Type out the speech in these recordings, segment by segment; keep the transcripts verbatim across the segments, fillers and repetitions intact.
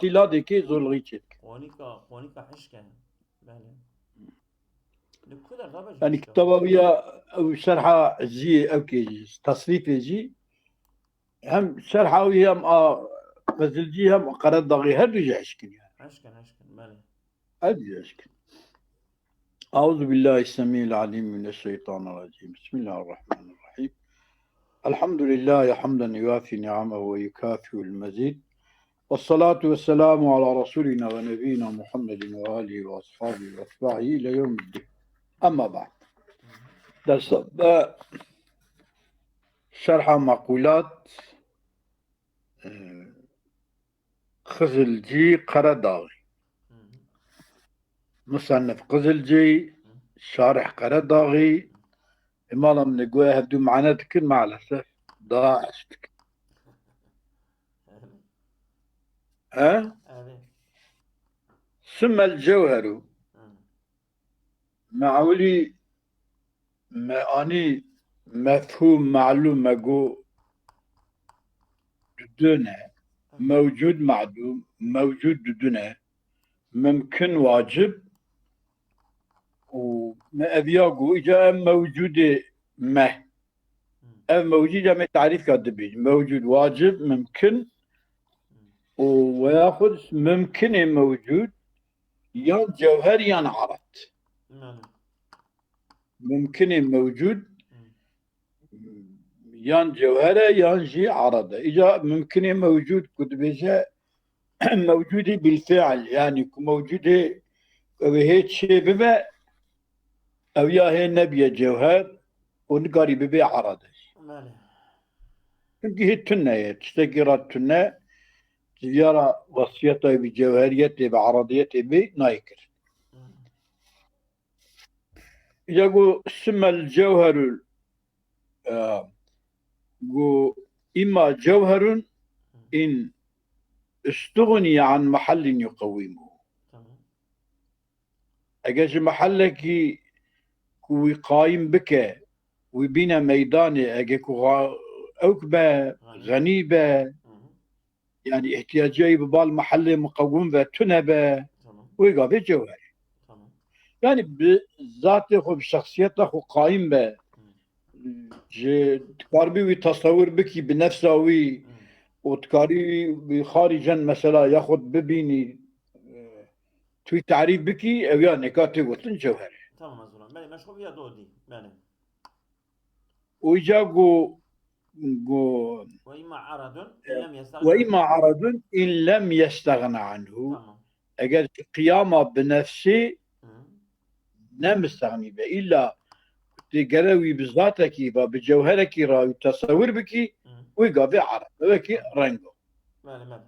tefsîlatêkê zorlixî çêdike. Qonika, qonika hişk e. Belê. Li ku derda be jî Yani hişk e. Kitaba wî ya ew şerha ziyê ew kê jî, tasrîfê jî hem şerha wî hem a Qizilcî hem Qeredaxî her du jî hişk in yani. Hişk in, hişk in, belê. Her du jî hişk in. أعوذ بالله السميع العليم من الشيطان الرجيم. بسم الله الرحمن الرحيم. الحمد لله حمدا يوافي نعمه ويكافئ المزيد. والصلاة والسلام على رسولنا ونبينا محمد وآله وأصحابه وأتباعه إلى يوم الدين. أما بعد. Dersa de şerha maqulat, e, Qizilcî Qeredaxî. Musennif Qizilcî, şarih Qeredaxî, e, mala min ê goya hevdû mane dikin, maalesef daha eş dikin. He? Sümmel cewheru. Me ewilî me anî mefhûm, melûm, me got dudune, mewcûd, medûm, mewcûd dudune, mimkin, wacib û me ev ya got, îca em mewcûdê me. Ev mewcûd ya me tarîfka dibîn. Mewcûd, wacib, mimkin û veya xwe mimkinê mewcûd yan cewher yan arad. Mimkinê mewcûd yan cewher e yan jî arad e. Îca mimkinê mewcûd ku dibêje mewcûdî bilfiil, yanî ku mewcûdê ew ê hê çê bibe, ew ya hê nebiye cewher û nikarî bibe arad e. Belê. Çimkî hê tune ye, tiştekî re tune, civiyara wesfiyeta wî bi cewheriyetê, bi eradiyetê bê nayê kirin. Îja got, sumel cewherul, e, got, îma cewherun in istuxniye an mahellin yuqewîmuhu. Eger ji mehellekî ku wî qayîm bike, wî bîne meydanê, eger ku xa-, ewk be, xenî be, yanî ihtiyaciyê bi bal mehellê muqewim ve tune be, wê gavê cewher e. Yanî bi zatê xwe, bi şexsiyeta xwe qayîm be, ji dikaribî wî tesewir bikî bi nefsa wî û dikarî wî xarîcen mesela yaxud bibînî, e, tu wî tarîf bikî, ew ya nêka tê gotin cewher e. Tamam, ez Belê, meşxul ya dodî. Belê. Û îca got, got, Ve imma aradun, e, in lem yestagna ve imma aradun in lem yestagna anhu. Tamam. Eger qiyama bi nefsî Hı. ne mistegnî be. Îlla tê gere wî bi zatekî ve bi cewherekî re wî tesewir bikî, Hı. wî gavê arad. Wekî rengo. Belê, belê.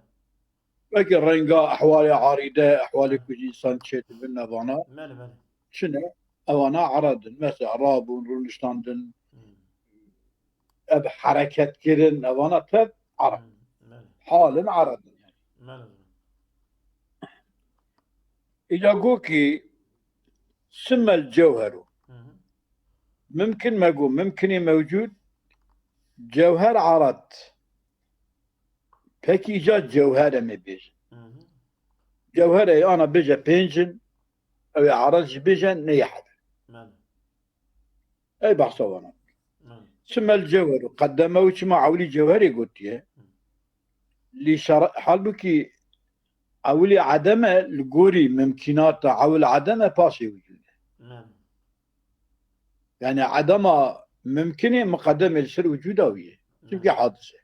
Wekî renga ehwalê arîde, ehwalê Belê. ku ji însan çêdibin evana. Belê, belê. Çi ne? Evana arad in. Mesela rabûn, rûniştandin, Hmm. ev hereket kirin, evana tev arad. Hmm. Belê. Halin arad in yani. Belê. Îca got ki, sumel cewheru. Hı hı. Mimkin me got, mimkinê mewcûd, cewher arad. Pekî îca cewher em ê bêjin. Hı hı. Cewher ê ana bêje pênc in, ew ê arad jî bêje neyê hebe. Belê. Ey behsa wana. Belê. Sumel cewheru. Qeddemehu, çima ewilî cewherê gotiye? Hı. Lî şer-, halbukî ewilî edem e, li gorî mimkînata ewil edem e, paşê wicûd e. Belê. Yani edema mimkinê miqedem e li ser wicûda wî ye. Çünkü hadise.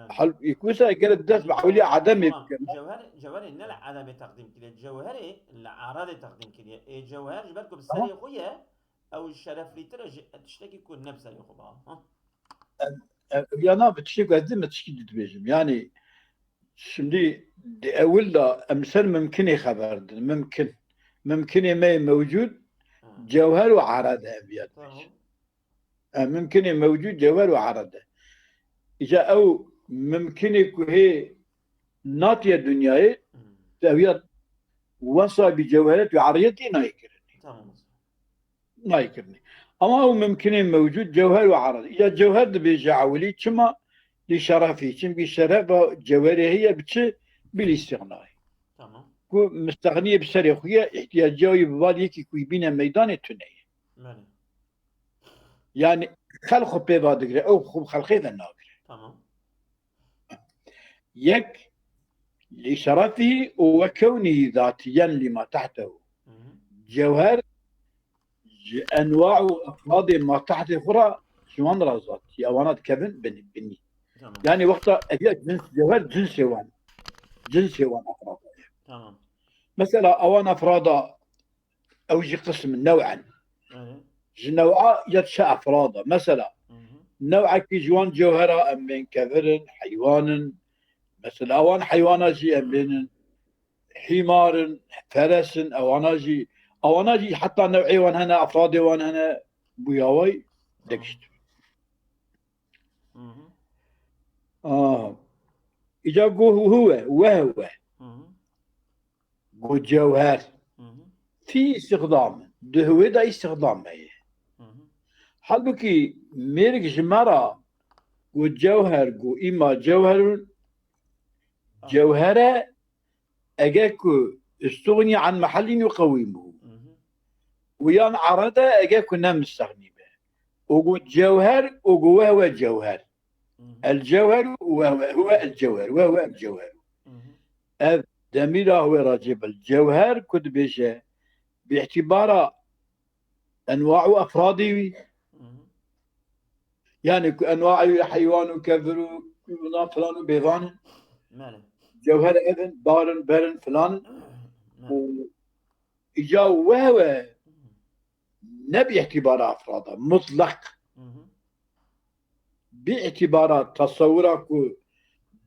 Hal, îkusa gere dest bi ewlî edemê Tamam. bike. Cewher, cewherê ne li edemê teqdîm kiriye. Cewherê li aradê teqdîm kiriye. Ê cewher ji ber ku bi Tamam. serê xwe ye, ew şereflîtir e ji tiştekî ku ne bi serê xwe be. Ha? E, ya na bi tiştekî ez dibêjim. Yani Şimdi di ewil de em ser mimkinê xeber din. Mimkin. Mimkinê me yê mewcûd, Hı. cewher û arad e, ev ya Tamam. dibêjin. E, mimkinê mewcûd, cewher û arad e. Îca ew mimkinê ku hê natiye dinyayê, Hı. ev ya wesa bi cewheret û ariyetê nayê kirin. Tamam. nayê kirinê. Ama ew mimkinê mewcûd, cewher û arad. Ya cewher dibêje ewilî, çima? Li şerefî. Çimkî şeref ve cewherê heye bi çi? Bil îstîxnayê. Tamam. Ku mistexniyê bi serê xwe ye, îhtiyacê wî bi val yekî ku yî bîne meydanê tune ye. Belê. Yani xelq xwe pê va digire, ew xwe bi xelqê ve nagire. Tamam. Yek, li şerefî û we kewnî zatiyen lî ma tehtehu. Hı hı. Cewher ji enwa û efradê ma tehtê xwe re ji wan re zat. Ya wana dikevin bin, binî. Tamam. Yani wexta ev ya cins, cewher cinsê wan. Cinsê wan efrada ye. Tamam. Mesela ewan efrada ew jî qism new'en. Evet. Ji new'a ya çi efrada. Mesela Hı hı. new'ekî ji wan cewhera em bên kevir in, heywan in. Mesela ewan heywana jî em bên in. Hîmar in, feres in, ewana jî, ewana jî heta new'ê wan hene, efradê wan hene, bûyaway Tamam. dekişt. Hı hı. Aha. Îca got huwe, wehwe. Hı hı. Got cewher. Hı hı. Fî îstixdam. Di huwê de îstixdam heye. Hı hı. Halbukî mêrik ji me re got cewher, got îma cewherun. Ah. Cewhere ege ku istuxnî an mehellîn û qewîm bû. Hı hı. Û yan erede ege ku ne mistexnî be. Û got cewher û got wehwe cewher. Hı hı. El cewher û wehwe, huwe el cewher, wehwe el cewher. Hı hı. Ev demîra huwe racib el cewher ku dibêje bi îtîbara enwa û efradê wî. Hı hı. Yani ku enwa wî heywan û kevir û nan filan û bêvan in. Belê. Cewher ev in, bar in, ber in, filan in. Belê. Û îca wehwe ne bi îtîbara efrada, mutlaq. Hı hı. Bi îtîbara tesewira ku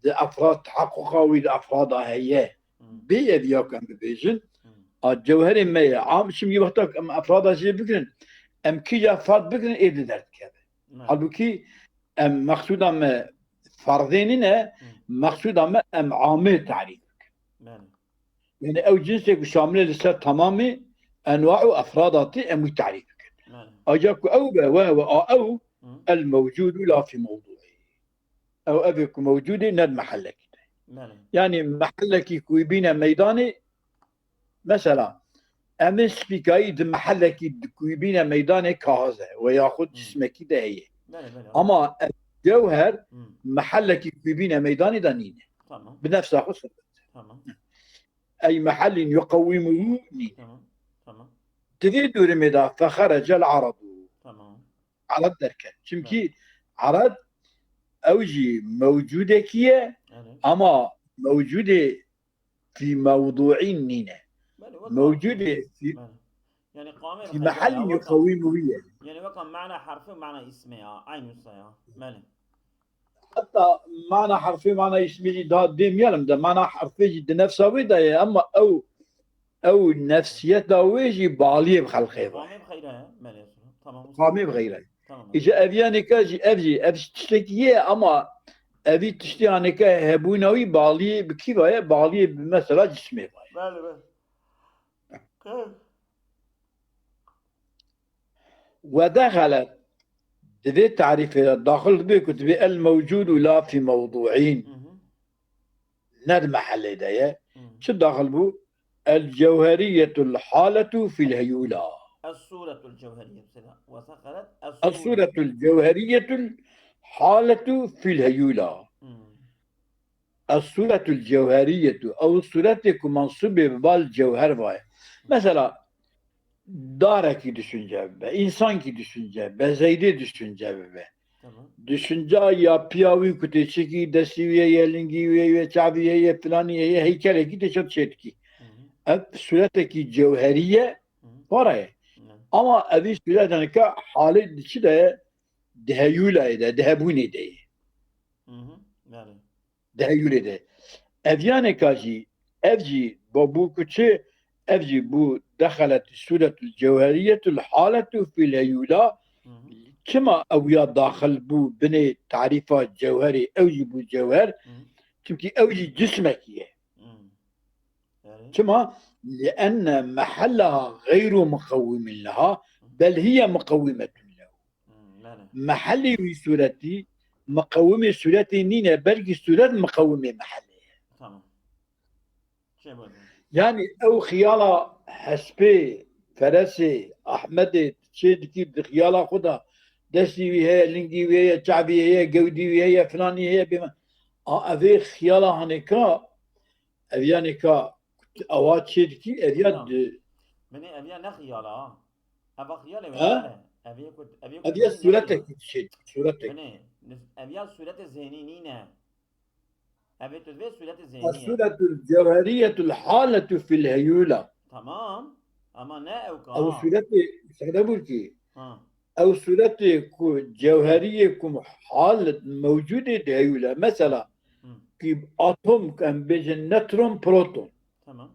di efrad, teheqquqa wî di efrada heye, Hı. bê ev ya ku em bibêjin, Hı. a cewherê me ye. Am, şimdi wexta ku em efrada jê bigirin, em kîja ferd bigirin, ê di derdikeve. Ne. Halbukî em mexsûda me ferdê nîne, Hı. mexsûda me em amê tarîf bikin. Belê. Yani ew cinsê ku şamilê li ser tamamê enwa û efrada tê, em wî tarîf bikin. Belê. Aca ku ew be, wehwe a ew, Hı. el mewcûdû la fî mewdûî. Ew ev ê ku mewcûdê ne di mehellekî de. Belê. Yani mehellekî ku wî bîne meydanê, mesela, em ê spîkayî di mehellekî di ku wî bîne meydanê kahiz e we yaxud Hı. cismekî de heye. Belê, belê. Ama ev cewher Hı. mehellekî ku wî bîne meydanê de nîne. Tamam. Bi nefsa xwe sebit. Tamam. Ey mehellîn yuqewîmuhu nîne. Tamam. Tamam. Di vê durumê de fexerecel aradu. Tamam. Arad derket. Çimkî arad ew jî mewcûdekî ye, Evet. ama mewcûdê fî mewdûîn nîne. Belê, weka Mewcûdê fî, Belê. Yani qamê fî xeyra mehellî ya, weka, yuqewîmuhu ye. yani weka mana harfi mana ismi ya. Aynı usta ya. Belê. Heta mana harfê mana ismî jî daha dêmyelim de, mana harfê jî di nefsa wê de ye, ama ew, ew nefsiyeta wê jî baliyê bi xelqê ve. Qamê bi xeyra ya. Belê. Tamam. Qamê bi xeyra. Tamam. Îca ev yanêka jî, ev jî, ev jî tiştekî ye, ama evî tiştê yanêka hebûna wî baliyê bi kî ve ye? Baliyê bi mesela cismê ve ye. Belê, belê. Kı- We dexelet di vê tarîfê de daxil dibe ku dibê el mewcûd û la fî mewdûîn. Hı hı. Ne di mehellê de ye. Hı hı. Çi daxil bû? El cewheriyetul haletu fil heyûla. Es-suretul cevheriye mesela. Ve sakaret Es-suretul cewheriyetul haletu fil heyûla. Hı. Es-suretul cewheriyetu. Ew suretê ku mensûbê bi bal cewher vaye. Mesela, darekî düşünce bibe, însankî düşünce bibe, zeydê düşünce bibe. Tamam. Düşünca ya piya wî ku tê çikî, destî wî ye, lingî wî ye, çavî ye, filanî ye, heykelekî tê çap çêdikî. Hı hı. Ev suretekî cewherî ye, Hı hı. para ye. Ne. Ama evî sureteneke halê di çi de ye? Di heyûlayê de, di hebûnê de ye. Hı hı. Yani. Di heyûlê de. Ev yaneka jî, ev jî babû ku çi, ev jî bû dexelet suretul cewheriyetul haletu fil heyûla. Hı hı. Çima ew ya daxil bû binê tarîfa cewherê, ew jî bû cewher. Hı hı. Çimkî ew jî cismekî ye. Hı. Yani. Çima? Li enne mehellaha xeyru muqewimin leha, bel hiye muqewimetun lehu. Hı, yani. Mehellê wî suretî, muqewimê suretê nîne, belkî suret muqewimê mehellê ye. Tamam. Yanî ew xiyala hespê, feresê, Ehmedê çê dikî di xiyala xwe de destî wî heye, lingî wî heye, çavî heye, gewdî wî heye, filanî heye, bême. A, evê xiyala hanêka, ev yanêka, ewa çê dikî, ev ya di. Binê ev ya ne xiyala ha. Eva xiyalê wê ne. Ev ya ku, ev ya ku. Ev ya sûretek çê, sûretek. Binê, ev ya sûretê zênî nîne. Ev ê tu divê sûretê zênî ye. Sûretul cewheriyetul haletu fil heyula. Tamam. Ama ne ew ka. Ew sûretê, sade bûr ki. Ha. Ew sûretê ku cewheriyê ku halet mewcudê di heyula. Mesela, Hı. Ki atom, em bêjin netron, proton. Tamam.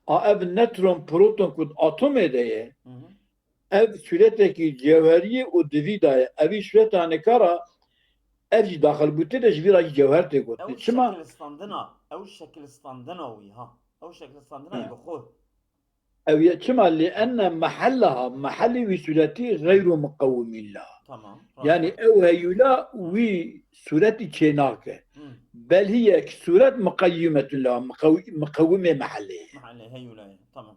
A ev netron, proton ku di atomê de ye, Hı hı. Ev sûretekî cewheriyê û di vî de ye. Evî sûreta nikara, ev jî daxilbûtê de ji vî re jî cewher tê gotin. Ew çima? Şekilistandina, ew şekilistandina wî ha. Ew şekilistandina wî bi xwe. Ew ye çima? Li enne mehellaha, mehelê wî sûretî xeyru muqewimîn leha. Tamam. Yanî ew heyula wî sûretî çênake. Hı. Bel hiye ki sûret muqeyimetun leha, muqew-, muqewimê mehelê ye. Mehelê heyula ye. Tamam.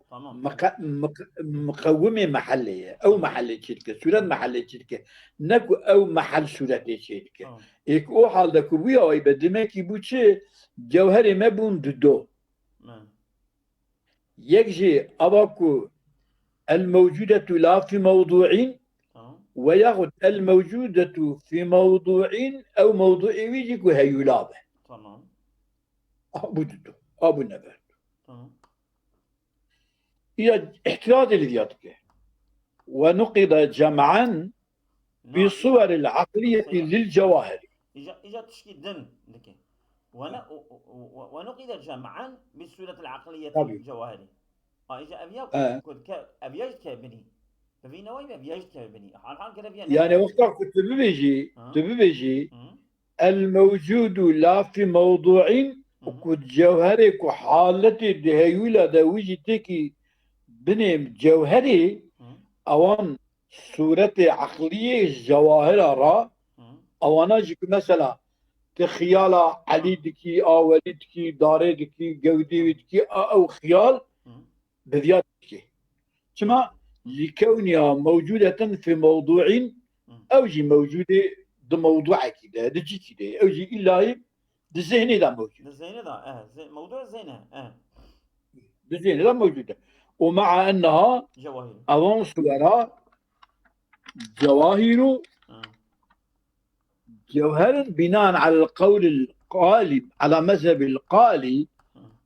Tamam. Miqe-, miq-, miqewimê mehelê ye. Ew mehelê çê dike. Sûret mehelê çê dike. Ne ku ew mehel sûretê çê dike. Tamam. Ê ku o halde ku bûya wî be, demekî bû çi? Cewherê me bûn dido. Me. Yek jî ava ku el mewcudetu la fi mewdu'in Tamam. Ve yaxud el mewcudetu fi mewdu'in ew mewdu'ê wî jî ku heyula be. Tamam. A bû dido. A bû neber. Tamam. Ya ihtirazê li diya dike. Ve nuqida cem'an bi suweril aqliyeti lil cewahiri. Îca, îca tişkî din dike. Ve ne, ve nuqida cem'an bi suretil aqliyeti lil cewahiri. A, îca ev ya ku dike, ev ya jî dike binî. Bi vî newayî ev ya jî dike binî. Hal hal kere viya ne. Yani wexta ku tu bibêjî, tu bibêjî, El mewcudu la fi mewdu'in, ku cewherê ku haletê di heyula de wî jî têkî binê cewherê, ewan sûretê eqliyê ji cewahira ra, ewana jî ku mesela ti xiyala Elî dikî, a Welî dikî, darê dikî, gewdî wî dikî, a ew xiyal bi viya dikê. Çima? Li kewniya mewcudeten fi mewdu'in, ew jî mewcudê di mewdu'ekî de, di cîkî de ye. Ew jî îllahî di zêhnê de mewcud. Di zêhnê de, eh, zê-, mewdu zêhn e, eh. Di zêhnê de mewcud e. Û mea enneha, cewahîr, ewan suwera cewahîr û, eh. Cewherin binaen alel qewlil qalî, ala mezhebil qalî,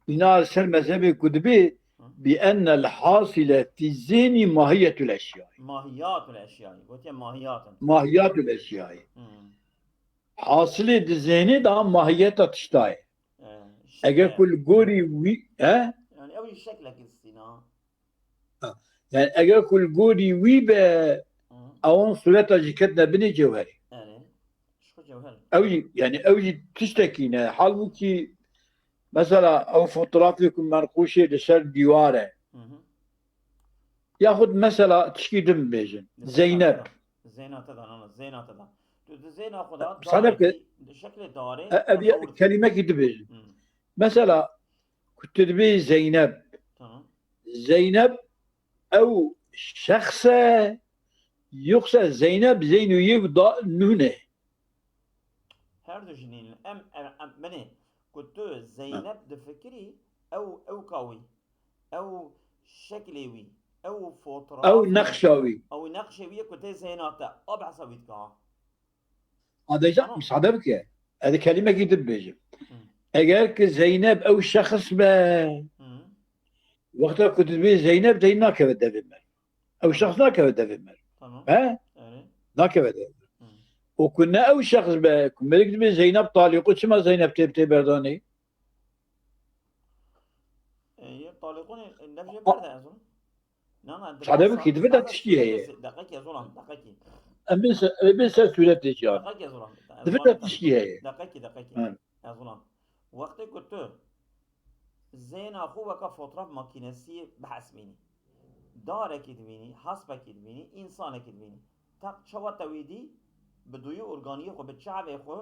bina ser mezhebê ku dibê, bi ennel hasile fi zihni mahiyetul eşyayî. Mahiyatul eşyayî. Gotiye mahiyat in. Mahiyatul eşyayî. Hmm. Hasilê di zihnê de mahiyeta tişta ye. Ee, şekle. Eger ku li gorî wî, he? Yani ew jî şeklekî distîna. Ha. Yani eger ku li gorî wî be, ewan sureta jî ketine binê cewherê. Yani, ji xwe cewher. Ew jî, yani ew jî tiştekî ne. Halbûkî, mesela ew fotografê ku menqûşê li ser dîwar e. Hı hı. Yaxud mesela tişkî din bibêjin. Zeynep. Zeyna te da, nana, zeyna te da. Tu di zeyna xwe da, Sadece, darê, di şeklê darê, e, ev ya, kelîmekî dibêjin. Hı. Mesela, ku tu dibê Zeynep. Tamam. Zeynep ew şexs e, yoksa Zeynep Zeyn û Yêv da nûne? Her du jî nîn. Em, em, em, binê, ku tu Zeynep difikirî, ew, ew ka wî, ew şeklê wî, ew fotoğraf. Ew nexşa wî. Ew nexşê wî ye ku tê zêna te. A behsa wî dike ha. Adeycan, tamam, misade bike. Ez ê kelimekî din bibêjim. Hı. Eger ki Zeynep ew şexs be, hı, wexta ku tu dibê Zeynep, Zeyn nakeve devê me. Ew şexs nakeve devê me. Tamam. He? Evet. Nakeve devê me. Hı. Û ku ne ew şexs be, ku mirik dibê Zeynep talîqû, çima Zeynep tê, tê berdanê? E, ye talîqûnê, e, ne bije berde ez onu. Na, na, Sade bikî, divê de tiştî heye. Deqekî, ez olam, deqekî. Em bê ser, em bê ser sûretê jî. Deqekî, ez olam. Divê de tiştî heye. Deqekî, deqekî. Hı. Ez olam. Wextê ku tu zêna xwe weka fotoğraf makinesiyê bihesbînî. Darekî dibînî, hespekî dibînî, însanekî dibînî. Teq çawa te wî dî, bi duyî organiyê xwe, bi çavê xwe,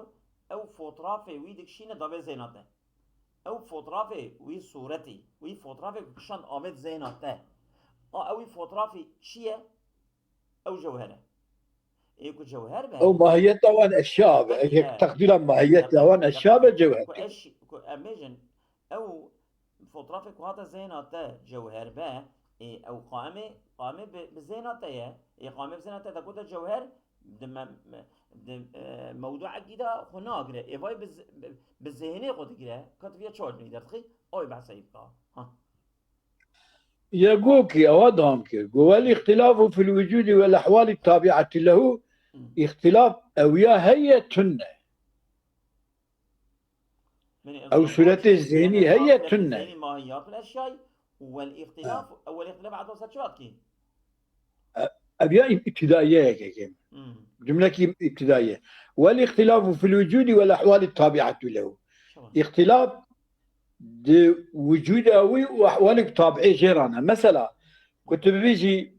ew fotoğrafê wî dikişîne davê zêna te. Ew fotrafê wî sûretî, wî fotrafê ku kişand avêt zêna te. A ew wî fotrafî çi ye? Ew cewher e. Ê ku cewher be. Ew mahiyeta wan eşya be. Pekî, Eger he. Teqdîra mahiyeta Pekî, wan eşya be pekî. Cewher. Ku eş-, ku em bêjin, ew fotrafê ku hate zêna te cewher be, ê ew qaimê, qaimê bi, bi zêna te ye. Ê qaimê bi zêna te de ku te cewher, di me-, me-, di, e, mewduekî de xwe nagire. Ê vay bi z-, bi, bi zêhnê xwe digire. Ka tu viya çawa cihî derdixî? Ew ê behsa wî bika. Ha. Yegokî ewa dewam kir. Got, "Wel îxtilafu fil wicûdî wel ehwalî tabiatî lehu." Hmm. Îxtilaf ew ya heye tune. Ew suretê zênî heye tune. Zênî mahiyat û eşyay, wel îxtilaf, Ha. wel îxtilaf ata ser çi hat kî? E-, ev ya îb-, îbtidaiye yekê. Hmm. Cumlekî îbtidaiye. "Wel îxtilafu fil wicûdî wel ehwalî tabiatî lehu." Tamam. Îxtilaf di wicûda wî û ehwalê ku tabiê jê re ne. Mesela, ku tu bibêjî,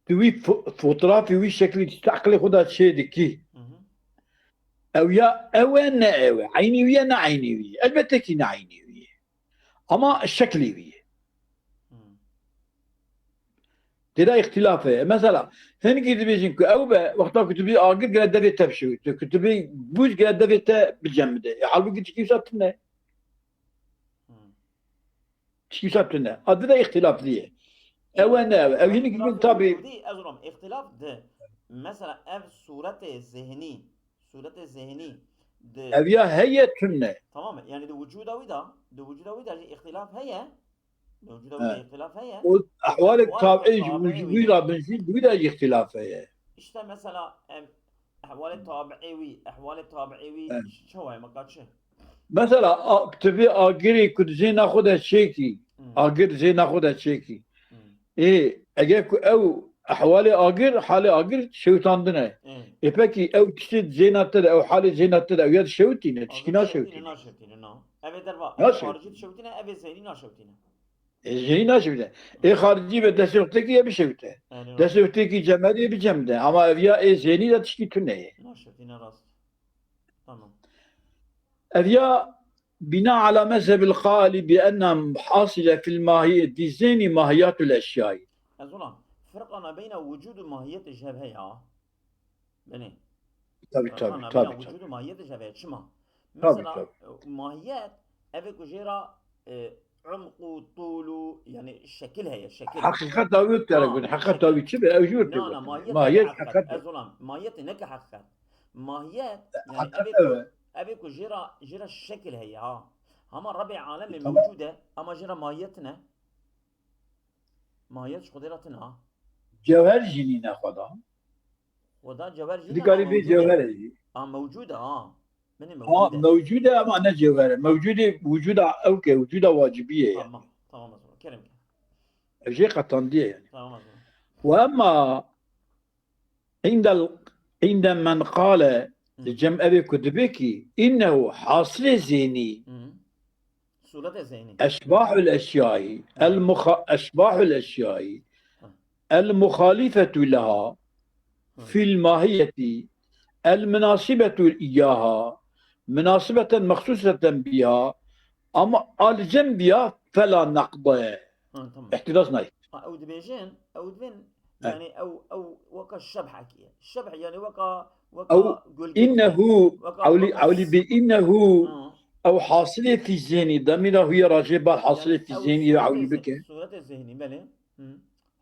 tu wî fo-, fotrafî wî şeklî tu eqlê xwe de çê dikî. Hı hı. Ew ya ew e, ne ew e. Eynî wî ye, ne eynî wî ye. Elbette kî ne eynî wî ye. Ama şeklî wî ye. Hı. Têda îxtilaf heye. Mesela, hinekî dibêjin ku ew be, wexta ku tu bî agir gere devê te bişewite. Ku tu bî bûz gere devê te bicemide. E, halbûkî tişkî wisa tune. Hmm. Tişkî wisa tune. Adı da îxtilaf diye. Ew e ne ew e. Ew hinekî din tabî. Wî, ez rom, îxtilaf di. Mesela ev sûretê zêhnî, sûretê zêhnî di. Ev ya heye tune. Tamam mı? Yani di vücuda wî da, di vücuda wî da jî îxtilaf heye. Di vücuda wî da He. îxtilaf heye. O ehwalê Ehwalê tabiê ji tabiê wî wî da bin jî, wî da jî îxtilaf heye. İşte mesela, em, ehwalê tabiê wî, ehwalê tabiê wî Evet. çawa ye, meka çi? Mesela, a, tu vê agirê ku di zêna xwe de çêkî, Hmm. agir zêna xwe de çêkî. Hmm. Ê, eger ku ew ehwalê agir, halê agir şewitandine. Hmm. Ê, pekî ew tiştê di zêna te de, ew halê zêna te de, ew ya dişewitîne, tişkî Agir şewitîne, naşewitîne. Naşewitîne, na. Ev ê derva, ev Naşewitîne. Xaricî dişewitîne, ev ê zênî naşewitîne. Ê xaricî ve destê xwe tekî ye bişewite. Erê rast. Destê xwe tekî cemedê bicemde. Ama ev ya ê zênî de tişkî tune ye. Naşewitîne rast. Tamam. Ev ya bina ala mezhebil qali bi enne hasile fil mahiye di zênî mahiyatul eşyayî. Ez ona, firqa ma beyna vücud û mahiyet ji hev heye. Belê. Tabii, Ferqan tabii, nabêna tabii, vücud û tabii. Mahiyet ji hev heye. Çima? Tabii, Mesela, tabii. e, mahiyet, ev ê ku jê re, e, umq û tûl û, yani, şekil heye, şekil. Heqîqeta wî kere Ha, gund, heqîqeta şekil. wî çi be? Ew jûr tê Na, na, gotin. mahiyet Mahiyet neke heqîqet. heqet e. Ez olam, mahiyet neke heqîqet. Mahiyet, yani, ev ê Heqîqet ku, ew e. ev ê ku jê re, jê re şekil heye, ha. Hema Rebê alemê Tamam. mewcûd e, ama jê re mahiyet ne. Mahiyet ji Xwedê re tune, ha. Cewher jî nîne Xweda. Xweda cewher jî Dikarî nîne, bê mewcûd e. Cewher e jî. Ha, mewcûd e, ha. Binê Ha, mewcûd e. mewcûd e ama ne cewher e. Mewcûdê wicûda ew ke, wicûda wacibî ye yani. Tamam, tamam o zaman. Kerem ke. Ev jê qetandiye yani. Tamam o zaman. Ve emma indel, inde men qale, Hı. li cem evê ku dibê kî, innehu hasilê zênî, Hı. Sûretê zênî. Eşbahul eşyayî, Hı. el muxa-, eşbahul eşyayî, Hı. el muxalifetu leha, Hı. fil mahiyetî, el minasibetu iyaha, minasibeten mexsuseten biha, ama al cem biya fela naqde. Ha, tamam. Îhtiraz nayê. Ha, ew dibêjin, ew dibên, He. yani ew, ew weka şebhekî ye. Şebh yani weka, weka Ew gulgê, innehu, weka, ewlî, weka ewlî bê innehu, Ha. ew hasilê fî zênî, demîra huye rajê bar hasilê Yani fî ew zênî ya sûretê ewlî zê-, bike. Sûretê zênî, belê. Hı.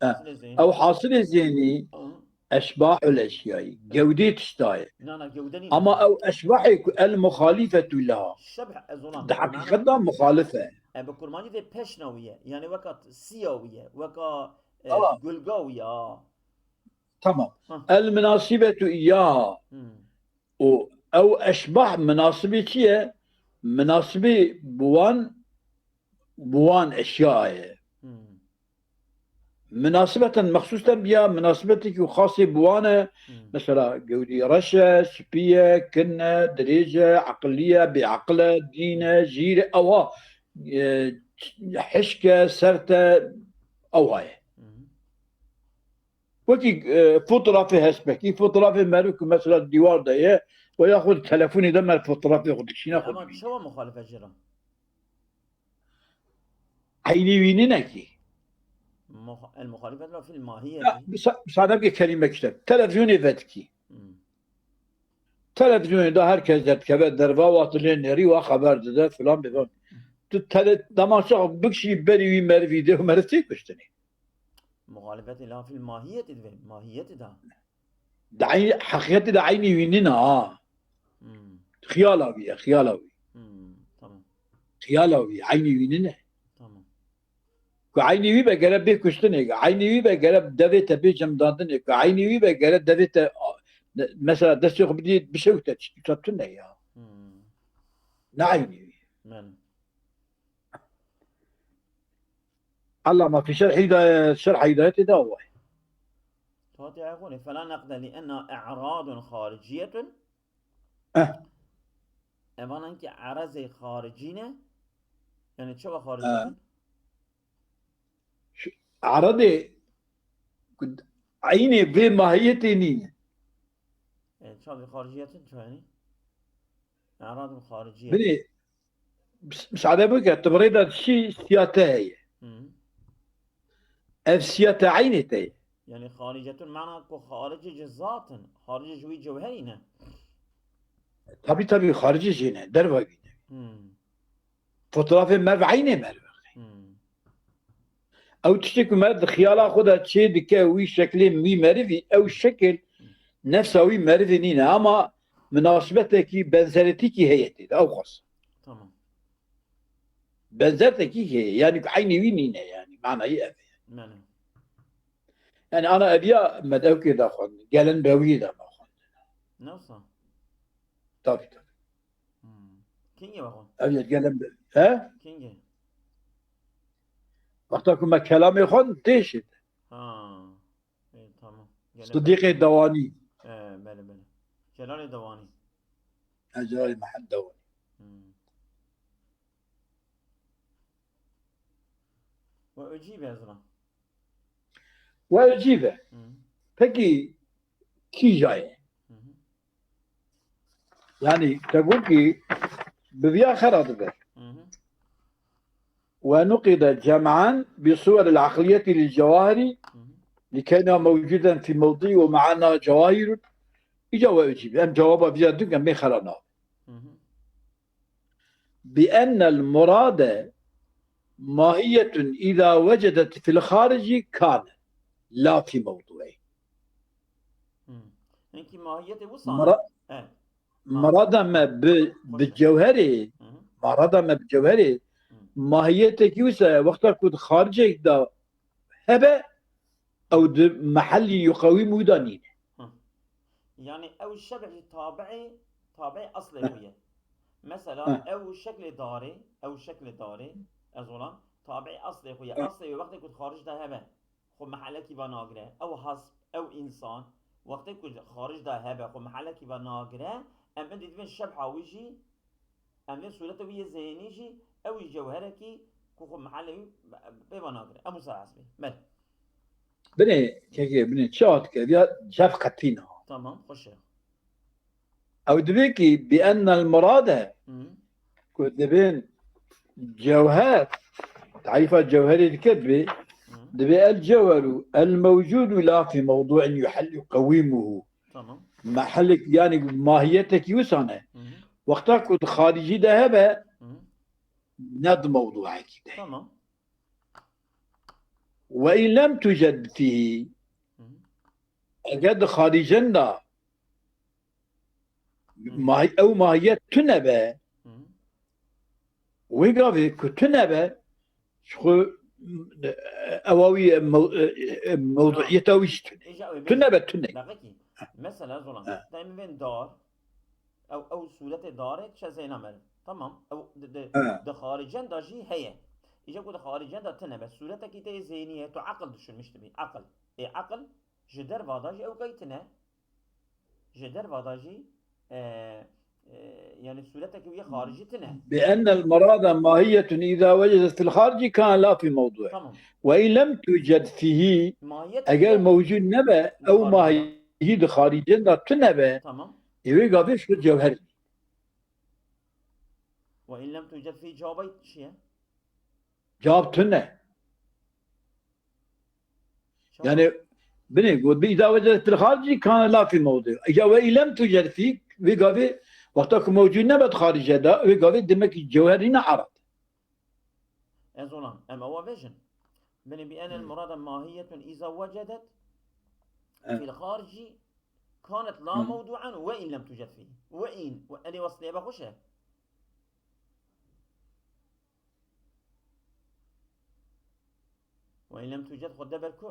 He. Hasilê zênî. Ew hasilê zênî, Hı. eşbahul eşyayî, gewdê tişta ye. Na, na, gewde nîne. Ama ew eşbahê ku el muxalifetu leha. Şebh, ez ona, Di bi heqîqet de kurmanî, muxalif e. e, bi kurmanî vê peşna wî ye. Yani weka t-, siya wî ye. Weka, e, Tamam. gulga wî ye. Tamam. Hah. El minasibetu iyaha. Hmm. Û ew eşbah minasibê çi ye? Minasibê bi wan, bi wan eşya ye. Hmm. Minasibeten mexsusten biya, minasibetekî xasê bi wan e. Hmm. Mesela gewdî reş e, spî ye, kin e, dirêj e, eqilî ye, bêeqil e, dîn e, jîr e, ewa, e, hişk e, sert e, ewa ye. Hmm. Wekî, e, fotoğrafê hespekî, fotoğrafê meriv ku mesela dîwar de ye, we ya xwe di telefonê de mer fotoğrafê xwe dikişîne xwe Ama dibîne. Çawa muxalife jê re? Eynî wî nîne kî. Muh- El muhalifet la fil Ya, mahiyeti. müsa- müsaade bir kelime işte. Televizyonê vedikî. Hmm. Televizyonê de her kes derdikeve derva, wa tu lê nêrî, wa xeber dide filan bêvan. Tu tele dema çax bikşî berî wî merivî dê û meriv tê kuştinê. Muhalefet la fil mahiyeti divê. Mahiyeti da. De eyn- heqîqetê de eynî wî nîne ha. Hmm. Xiyala wî ye, xiyala wî. Hmm. Tamam. Xiyala wî, eynî wî nîne. Tamam. Ku eynî wî be gere bê kuştinê, eynî wî be gere devê te bê cemdandinê, ku eynî wî be gere devê te, ne- mesela destê xwe bidî bişewite, çi tu tune ya. Hmm. Ne eynî wî. Belê. Allama fi şerh hidayet, şerh hidayetê de away. Tuhatî ayxonê fela neqde li enna e'radun xariciyetun. Eh. Evanan ki erazê xaricî ne. Yani çawa xaricî ne? Eradê eynê vê mahiyetê nîne. E, çawa xariciyetin çawa yani? E'radun xariciye. Binê, müs- müsaade bike, tu bi rê de dişî siyate heye. Hı. Ev siyate eynê te ye. Yani xaricetun mana ku xaricê ji zatin, xaricê ji wî cewherî ne. Tabii tabii xaricê jê ne, derva wî ne. Hmm. Fotoğrafê merv eynê merv. Hmm. Ew tiştê ku merv di xiyala xwe de çê dike wî şeklê wî merivî, ew şekil nefsa wî merivê nîne ama minasibetekî benzeretîkî heye tê de, ew xwest. Tamam. Benzertekî heye, yani ku eynê wî nîne yani, manayî ev e. Belê. Yani ana eviya me dewkê de xwend, gelen bewiyê de me xwend. Ne wisa? Tabii tabii. Hmm. Kingê we xwend? Ev yet gelen be, he? Kingê? Wexta ku me kelamê xwend têşit. Ha. E, tamam. Gelen Sidîqê Dewanî. E, belê belê. Celalê Dewanî. Ecelay Mehed Dewanî. Hmm. Ve ucîbe ez re. Ve ucîbe. Hmm. Peki kîja ye? Hı hı. Yani te got ki bi viya xera dibe. Hı hı. ونقد جمعا بصور العقلية للجواهر Hı hı. لكونها موجودا في موضعه ومعنا جواهر. Îca we ucîbe. Em cewaba viya dûk em bê xera nav. Hı hı. بأن المراد ماهية إذا وجدت في الخارج كان لا في موضوعه. Hı. Hinkî mahiyetê wisa Mira- ne? E. Mirada me bi, bi cewherê, Hı hı. mirada me bi cewherê, Hı. mahiyetekî wisa ye, wexta ku di xaricek de hebe, ew di mehellî yuqewîm wî de nîne. Hı. Yani ew şebh jî tabi'ê, tabi'ê eslê xwe ye. Mesela Hı. ew şeklê darê, ew şeklê darê, ez olan, tabi'ê eslê xwe ye. Hı. Eslê wê wextê ku di xaric de hebe, xwe mehelekî ve nagire. Ew hasb, ew însan, wextê ku xaric de hebe, xwe mehelekî ve nagire, em indi dibên şebha wî jî, em vê sûreta wî yê zênî jî, ew jî cewherekî ku xwe mehelê wî pê ve nagire. Em wisa hesibê. Belê. Binê, kekê, binê, çi hat ke, ya cef qetîna. Tamam, xweş e. Ew dibê ki, بأن المراد, Hı. ku dibên cewher, tarîfa cewherê dike dibê, Hı. dibê الجوهر الموجود لا في موضوع يحل يقومه. Tamam. Mehelek, yani mahiyetekî wisa ne. Hı hı. Wexta ku di xaricî de hebe, Hı hı. ne di mewduekî de. Tamam. وإن لم توجد فيه, Hı hı. Eger di xaricen de mahi-, ew mahiyet tune be, Hı hı. wê gavê ku tune be, ji xwe, e, ewa wî, e, mew-, e, e, mewduiyeta wî jî tune. Îja wê Tune bêjî. be tune. Deqekî. Mesela Zolan, He. te em bên dar, ew, ew sûretê darê çe zêna merin. Tamam, ew di, di, He. di xaricen de jî heye. Îja ku di xaricen de tune be, sûretekî te yê zênî ye, tu eqil düşünmüş dibî, eqil. Ê eqil ji derva de jî ew kayî tune. Ji derva de jî, e, e, yani sûretekî wî xaricî tune. بأن المراد ماهية إذا وجدت في الخارج كان لا في موضوع. Tamam. وإن لم توجد فيه, Mahiyet eger mewcud nebe, ew mahiyî di xaricen de tune be, Tamam. ê wê gavê şu cewher. Ve in lem tuced fî cevabay çi ye? Cevap tune. Çawa? Yani, binê got, bi îda wecedet fil xaricî kane la fî mewdû. Îca we î lem tuced fî, vê gavê, wexta ku mewcûd nebe di xarîce de, vê gavê demek ki cewher nîne arad. Ez olan, em ewa vejin. Binê bi enel Hmm. murada mahiyetun îza wecedet Evet. fil xaricî kanet la Hmm. mewdûen ve in lem tuced fî. Ve in, ve elê wesl ê be xweş e. Ve in lem tuced xwe de ber ku?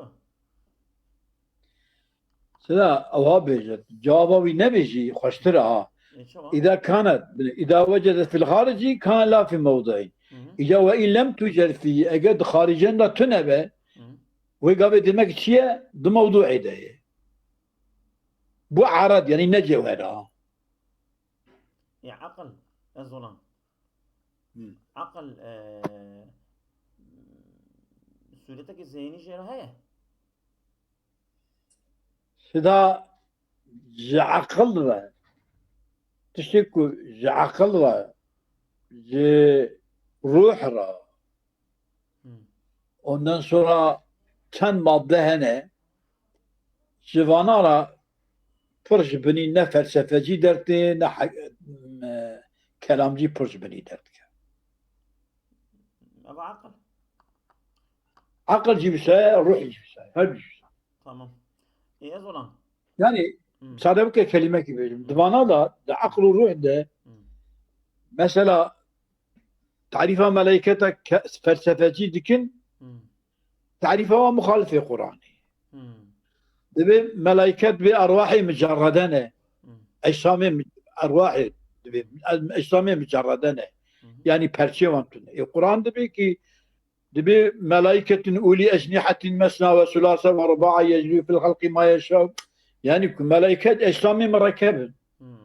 Sida ewa bêje, cevaba wî nebêjî xweştir e ha. E, çawa? Îda kanet, îda wecedet fil xaricî kane la fî mewdû. Hı hı. Îca we in lem tuced fî, eger di xarîcen de tune be, Hı hı. wê gavê demek çi ye? Di mewdûê de ye. Bu arad, yani ne cewher ha. Ya aqil, ez olan. Hı. Aqil, e, sûretekî zehînî jê re heye? Sida ji aqil re, tiştê ku ji aqil re, ji ruh re, Hmm. ondan sonra çend madde hene, ji vana re pir ji binî ne felsefecî derdikê, ne he-, me-, kelamcî pir ji binî derdike. Ev aqil. Aqil jî wisa ye, ruh jî wisa ye, her jî wisa ye. Tamam. E, ez olan. Yani, Hmm. sade bike kelimekî bêjim. Di vana da, di aqil û ruh de, Hmm. mesela, tarîfa melayketa ke-, felsefecî dikin, Hmm. tarîfa wa muxalifê Quranê. Hmm. Divê melayket bê erwahê micerrede ne. Hmm. Ecsamê mi-, erwahê divê, ecsamê micerrede ne. Hı hı. Yani perçê wan tune. E, Quran dibê ki, dibê melayketun ulî ecnihetin mesna ve sulase ve ruba'a yeclû fil xelqi ma yeşa. Yani ku melayket ecsamê mirekkeb in. Hmm.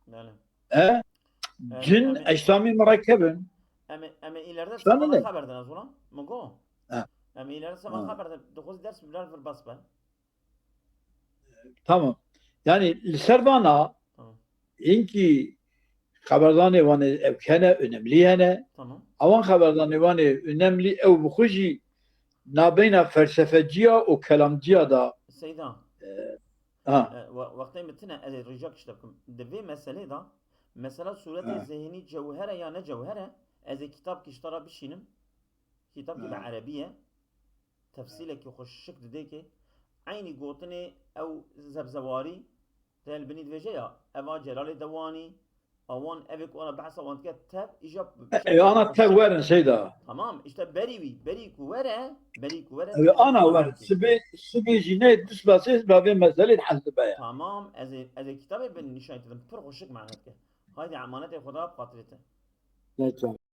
Bele. He? Evet, Cin em ê, ecsamê mirekkeb in. Em ê, em ê ileride Sen sana ne? Xeber dene zona. Mugo. Ha. Em ê ileride sana Ha. Xeber dene. Dokuz ders birer vir bas be. Tamam. Yani li ser vana Tamam. hinkî xeberdanê wan ê ew hene, önemlî hene. Tamam. Ewan xeberdanê wan ê önemlî ew bi xwe jî nabeyna felsefeciya û kelamciya da. Seyda. E, ha. E, we-, wextê min tine ez ê rica kişte bikim. Di vê meselê de, mesela sûretê Ha. zehînî cewher e ya ne cewher e, ez ê kitab kişte re bişînim. Kitab ki Ha. bi erebî ye. Tefsîlekî xweşik didê ki eynî gotinê ew zebzewarî te li binî divêje ya, eva Celalê Dewanî, awan evê ku ana behsa wan dike tev, îja E, ana tev werin Seyda. Tamam, işte berî wî, berî ku were, berî ku were. Ew ana wer. Sibê, sibê jî ne dispasê ba vê meselê hez dibe ya. Tamam, ez ê, ez ê kitabê bin nîşanî te dim, pir xweşik mane dike. Haydi emanetê Xweda bi xatirê te. Ne çawa.